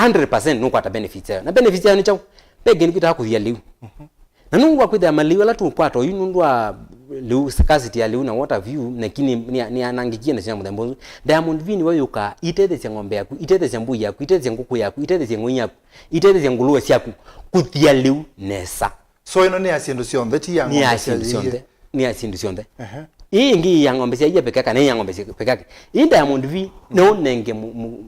hundred percent nũkwata benefits yayo. Na benefits yayo nĩ kyaũ? Ve kĩndũ kĩtaa kũthia lĩu. Mhm. Na nũndũ wa kwĩthĩa malĩu ala tũkwata oyu nũndũ wa lĩu, scarcity ya lĩu na what have you, na kini nĩ, nĩyanangĩkie na syana mũthemba ũsu. Diamond V nĩwe yũkaa, itetheesya ng'ombe yaku, itetheesya mbũi yaku, itetheesya ngũkũ yaku, itetheesya ng'oi yaku, itetheesya ngũlũe syaku, kũthia lĩu nesa. So ĩno nĩ ya syĩndũ syonthe, ti ya ng'ombe sya iia? Nĩ ya syĩndũ syonthe. Nĩ ya syĩndũ syonthe. Ehe. Ĩĩ ĩngĩ ya ng'ombe sya iia peke yake, kana ĩ ya ng'ombe sya peke yake. Ĩĩ Diamond V, no ũnenge mu-, mu-,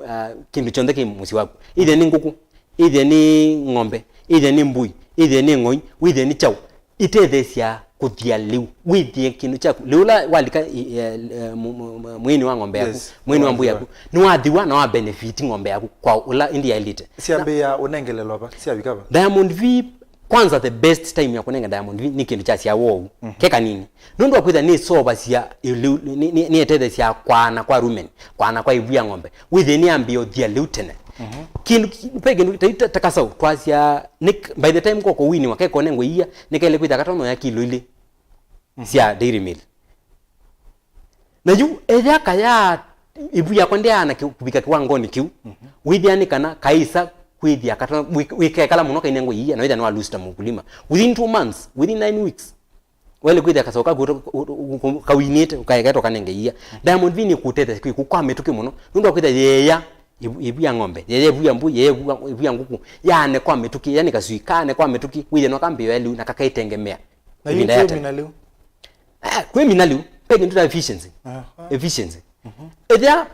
ah, kĩndũ kyonthe kĩ mũsyĩ waku. Ĩthĩe nĩ ngũkũ, ĩthĩe nĩ ng'ombe, ĩthĩe nĩ mbũi, ĩthĩe nĩ ng'oi, wĩthĩe nĩ kyaũ, itetheesya kũthia lĩu. Wĩthĩe kĩndũ kyaku. Lĩu ũla walika i-, e, e, mu-, mu-, mu-, mwĩĩnĩ wa ng'ombe yaku, yes, mwĩĩnĩ wa mbũi yaku, nĩwathiwa na wa benefit ng'ombe yaku kwa ũla ĩndĩ yaĩlĩte. Syambĩĩa ũnengelelwa va? Syavika va? Diamond V, kwanza the best time ya kũnenga Diamond V nĩ kĩndũ kyasyawa ũu, mhm, ke kanini. Nũndũ wa kwĩthĩa nĩsovasya ĩlĩu, nĩ, nĩ, nĩetetheesya kwaana kwa rumen, kwaana kwa ĩvu ya ng'ombe. Wĩthĩe nĩyambĩĩa ũthia lĩu tene. Mhm. Kĩndũ ki-, ve kĩndũ ta, ta, ta kasaũ, twasya, nĩ, by the time koko wini wa kekonengwa iia, nĩkaĩle kwĩthĩa katonoya kilo ilĩ, mhm, sya dairy meal. Na yu, ethĩa kayaa, ĩvu yakwa ndĩaana kĩ-, kũvika kĩwangonĩ kĩu, mhm, wĩthĩa nĩ kana kaĩsa kwĩthĩa kata-, wĩ-, wĩkekala mũno kainengwa iia, na wĩthĩa nĩwa lose ta mũkulima. Within two months, within nine weeks, waĩle kwĩthĩa kasaũ kaku ũto-, ũ-, ũ-, ũ-, kawinĩte, ũkaeketa ũkanenge iia. Diamond V nĩkũtethya kwĩkũ kwa mĩtũkĩ mũno, nũndũ wa kwĩthĩa yeea ĩvu, ĩvu ya ng'ombe, yeea ĩvu ya mbũi, yeea ĩvu ya, ĩvu ya ngũkũ, yaane kwa mĩtũkĩ, yani kasui kaane kwa mĩtũkĩ, wĩthĩa no kambĩĩa lĩu na kakaitengemea. Na yu ĩvinda ya tene. Kwĩmina lĩu? Ah, kwĩmina lĩu, ve kĩndũ ta efficiency. Aha. Efficiency. Mhm. Ethĩa,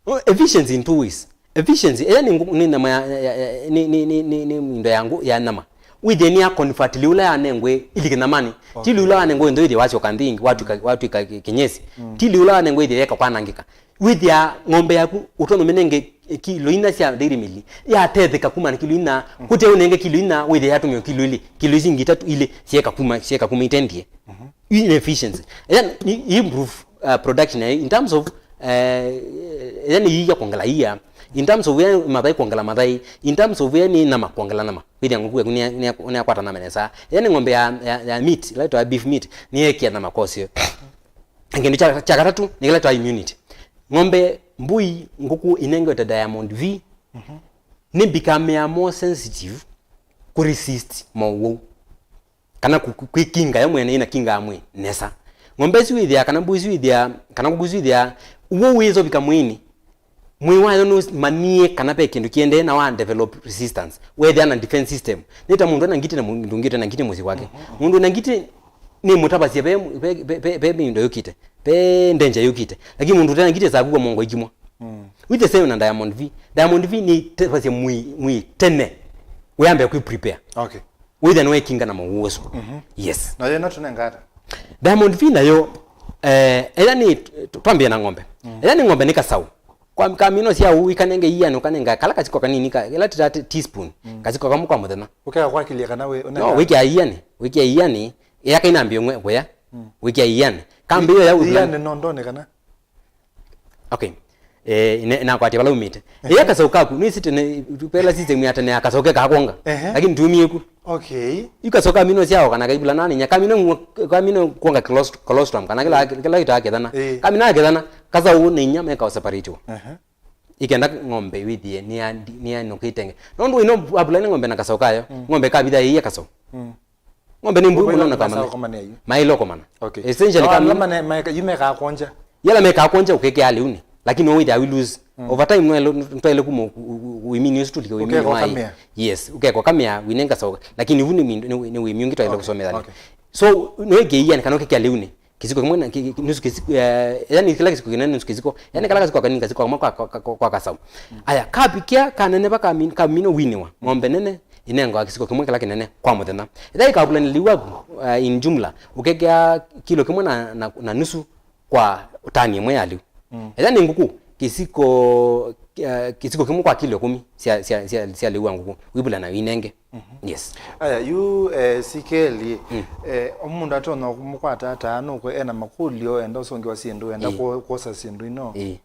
oh, efficiency in two ways. Efficiency, ĩya nĩ ngũ-, nĩ nyama ya, ya, ya, nĩ, nĩ, nĩ, nĩ, nĩ indo ya ngũ-, ya nyama. Wĩthĩe nĩ ya convert lĩu ũla yanengwe ilike nyamanĩ. Okay. Ti lĩu ũla wanengwe ndo ĩthĩe wasyoka nthĩ ĩngĩ, watwĩka, watwĩka kĩ-, kĩnyesi. Mm. Ti lĩu ũla wanengwe ĩthĩe yeka kwanangĩka. Wĩthĩa ng'ombe yaku ũtonya ũmĩnenge kilo inya sya dairy meal, yatetheka kuma na kilo inya, kũte ũnenge kilo inya, wĩthĩa yatũmĩwa kilo ilĩ, kilo isu ingĩ itatũ, ilĩ, syeeka kuma, syeeka kuma itendie. Inefficiency. Then, i improve, uh, production, eh, in terms of, eh, yani, iia kwongela iia, in terms of, yani, mathai kwongela mathai, in terms of, yani, nama kwongela nama. Wĩthĩa ngũkũ yaku nĩya-, nĩya-, nĩyakwata nama nesa. Yani, ng'ombe ya, ya, ya meat, ĩla ĩtawa beef meat, nĩyekia nama kosio. Na kĩndũ kya, kya katatũ, nĩ kĩla ĩtawa immunity. Ng'ombe, mbũi, ngũkũ inengetwe Diamond V, nĩ become more sensitive kũ resist mowau. Kana kũ-, kũ-, kwĩkinga yo mwene ĩnakingaa mwĩĩ nesa. Ng'ombe isu wĩthĩa, kana mbũi isu wĩthĩa, kana ngũkũ isu wĩthĩa, ũwau wĩsovika mwĩĩnĩ, mwĩĩ wayo nũmanyie kana ve kĩndũ kĩendee na wa develop resistance. Wethĩa na defense system. Nĩ ta mũndũ ena ngitĩ na mũndũ ũngĩ ũte na ngitĩ mũsyĩ wake. Mũndũ ena ngitĩ nĩ mũtavasya ve, ve, ve, ve, ve mĩundo yũkĩte, ve danger yũkĩte. Lakini mũndũ ũte na ngitĩ sakua mongo ikimwa. With the same na Diamond V. Diamond V nĩ tavasya mwĩĩ, mwĩĩ tene. Wĩambe kwĩ prepare. Okay. Wĩthĩa nĩwekinga na mowau asu. Yes. Na yo ĩno tũnenga ata? Diamond V nayo, eh, ĩla nĩ, twambĩe na ng'ombe. Ĩla nĩ ng'ombe nĩ kasaũ. Kwa kamino sya ũu, ikanenge ianĩ, ũkanenga kala kasiko kanini ka, ĩla tĩta teaspoon. Kasiko kamwe kwa mũthenya. Ũkeka kwakĩlya kana wĩ, no, ũnenga wĩkĩa ianĩ, wĩkĩa ianĩ, ĩya kainambĩe ng'we kũya, wĩkĩa ianĩ. Kambĩĩo ya ũthula. Ianĩ no ndone kana? Okay. Eh, ine-, inakwatya vala umĩte. Ĩya kasaũ kaku, nĩsĩ tene, pela system ya tene ya kasaũ ke kakwonga. Ehe. Lakini tumie ku. Okay. Yu kasaũ kamino syaoka na kaivula naninya. Kamino ng'o-, kamino kwonga colostrum, kana kĩla, kĩla kĩtaa kĩthana. Eh. Kamina kĩthana, kasaũ na inya meka separate. Ehe. Ikenda ng'ombe wĩthĩe nĩya-, nĩyanũkĩte nge. Nũndũ ino apula nĩ ng'ombe na kasaũ kayo. Ng'ombe kavitha ĩiya kasaũ. Ng'ombe nĩ mbũi mũno na kamana. Makomania yu. Maĩle ũkomana. Okay. Essentially, no, kamina. Mane, maeka, yu mekaa kwonja. Yala mekaa kwonja ũkekea lĩunĩ. Lakini no wĩthĩa we lose. Over time, no ele, twaile kuma u-, u-, u-, uimini ũsu tulike uimini. Ũkeka mai. Ũkamĩa. Yes, ũkeka ũkamĩa, winenga soka. Lakini vu nĩ mi-, nĩ, nĩ wĩmi ũngĩ twaile kusomethania. Okay. So, no ĩkĩia kana ũkekea lĩunĩ. Kĩsiko kĩmwe na, kĩ-, kĩ-, nusu kĩsiko, eh, yani kĩla kĩsiko kĩnene nusu kĩsiko. Yani kala kasiko kanini kasiko kamwe kwa, kwa, kwa, kwa kasaũ. Aya, kapikia kanene va kami-, kamina winĩwa. Ng'ombe nene, inengawa kĩsiko kĩmwe kĩla kĩnene kwa mũthenya. Ĩla ĩkavulanĩlĩw'a, uh, in jumla, ũkekea kilo kĩmwe na, na, na nusu kwa tani ĩmwe ya lĩu. Ĩla nĩ ngũkũ, kĩsiko, uh, kĩsiko kĩmwe kwa kilo ĩkũmi sya, sya, sya, sya lĩu wa ngũkũ, wĩvulana inenge. Yes. Aya, yu, eh, sikeli, eh, o mũndũ atonya kũmũkwata ata, nũkwe ena makũlyo, enda ũsũngĩwa syĩndũ, enda kwo-, kwosa syĩndũ ino. Ĩĩ.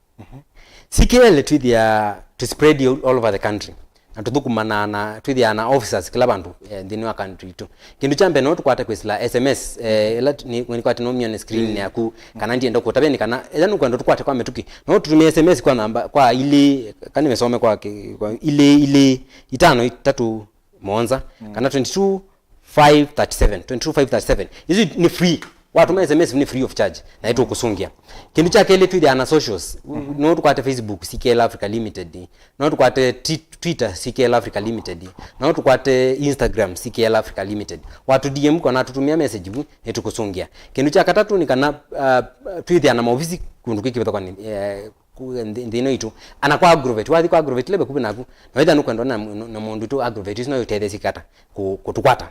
Sikeli twĩthĩa to spread all, all over the country. Na tũthũkũmana na, twĩthĩaa na officers kĩla vandũ, eh, nthĩnĩ wa country itũ. Kĩndũ kya mbee no tũkwate kwĩsĩla S M S, eh, ĩla t-, nĩ, nĩkwate no myone screen yaku, kana ndienda kũtavya nĩ kana, ĩla nũkwenda tũkwate kwa mĩtũkĩ, no tũtũmĩe S M S kwa namba, kwa ilĩ, kana nĩmesome kwa kĩ-, kwa ilĩ, ilĩ, itano, itatũ, mũonza, kana twenty-two five thirty-seven, twenty-two five thirty-seven. Isu nĩ free. Watũma S M S nĩ free of charge. Na ĩtũkũsũngĩa. Kĩndũ kya kelĩ twĩthĩaa na socials. No tũkwate Facebook, C K L Africa Limited. No tũkwate ti-, Twitter, C K L Africa Limited. No tũkwate Instagram, C K L Africa Limited. Watũ D M kana tũtũmĩa message vu, nĩtũkũsũngĩa. Kĩndũ kya katatũ nĩ kana, uh, twĩthĩaa na maovisi kũndũ kwĩ kĩvathũkany'o, eh, ku-, nthĩ, nthĩ ĩno itũ. Ana kwa Agrovet, wathi kwa Agrovet ĩla ĩvakuvĩ naku, na wĩthĩa nũkwendwa na, na, na mũndũ witũ Agrovet, isu no ĩũtetheesye ata kũ-, kũtũkwata.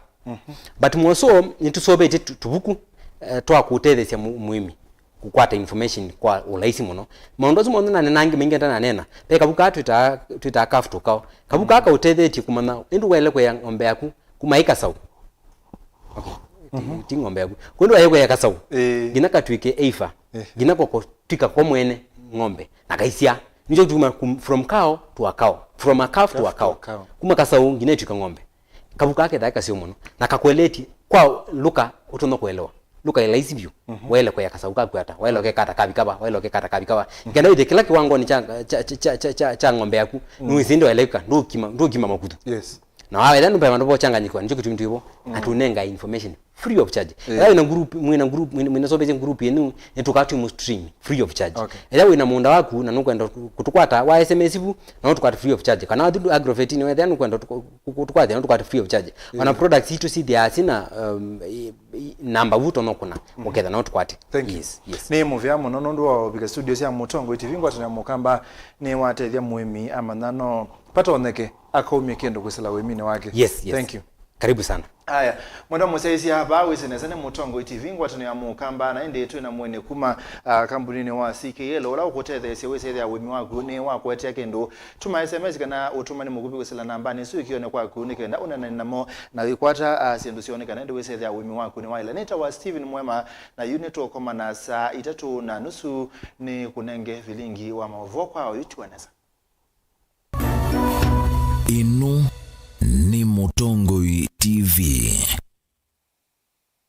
But mũoso, nĩtũseũvĩtye tu-, tũvuku, eh, twa kũtetheesya mũ-, mũĩmi kũkwata information kwa ũlaisi mũno. Maũndũ asu monthe nanenange maingĩ ndananena, ve kavuku kaa twĩtaa, twĩtaa Calf to Cow. Kavuku kaa kaũtetheetye kũmanya ĩndĩ waĩle kũea ng'ombe yaku kuma ĩ kasaũ. Okay. Ti, ti ng'ombe yaku. Kwĩndĩ waĩle kũea kasaũ. Ĩĩ. Nginya katw'ĩke eiva. Ĩĩ. Nginya koko twika ko mwene ng'ombe na kaisya. Nĩkyo tuma kum-, from cow to a cow, from a calf to a cow. Calf to a cow. Kuma kasaũ nginya ĩtw'ĩka ng'ombe. Kavuku kaa kethaa kaseo mũno na kakueletie kwa lũka ũtonya kũelewa. Lũka ĩ laisi vyũ. Waĩle kũea kasaũ kaku ata, waĩle ũkeka ata kavika va, waĩle ũkeka ata kavika va. Kenda wĩthĩe kĩla kĩwangonĩ kya, kya, kya ng'ombe yaku, nĩwĩsĩ ĩndĩ waĩle kwĩka, ndũkima, ndũkima makuthu. Yes. Na waĩle nũmbe vandũ vochanganyĩkwa, nĩkyo kĩtumi twĩvo, atũnenga information free of charge. Yeah. Ethĩwa wĩna group, mwĩna group, mwĩna, mwĩna sobeche group yenu, nĩtũkaa twĩmũ stream free of charge. Okay. Ethĩwa wĩna mũũnda waku na nũkwenda kũ-, kũtũkwata, wa S M S vu, na ũtũkwate free of charge. Kana wathi Agrovet-inĩ, wethĩa nũkwenda kũ-, kũ-, kũtũkwata, na ũtũkwate free of charge. Ona products itũ sithiaa sina, um, i-, i-, namba vu tono kũna, ũketha na ũtũkwate. Thank you. Yes, yes. Nĩ mũvea mũno nũndũ wa ũvika studio sya Mũtongoi T V, ngwatanĩo ya Mũkamba, nĩ watethya mũĩmi amanya no patonyeke akaumya kĩndũ kwĩsĩla ũĩminĩ wake. Yes, yes. Thank you. Karibu sana. Aya, mwenda mũsyaĩĩsya vaa wĩsĩ nesa nĩ Mũtongoi T V, ngwatanĩo ya Mũkamba, na ĩndĩ twĩ na mwene kuma, ah, kambuninĩ wa C K L, ũla ũkũtetheesya wĩsethĩa ũĩmi waku nĩ wa kũetea kĩndũ. Tuma S M S kana ũtũmani mũkuvĩ kwĩsĩla nambanĩ ĩsu ĩkĩonĩ kwaku nĩ kenda ũneenane namo na wĩkwata, ah, syĩndũ syoo nĩ kana ĩndĩ wĩsethĩa ũĩmi waku nĩ waĩla. Nĩtawa Steven Mwema, na yu nĩtũkomana saa itatũ na nusu nĩ kũnenge vilingi wa maũvoo kwa oyu tiwa nesa. Ĩno nĩ Mũtongoi T V.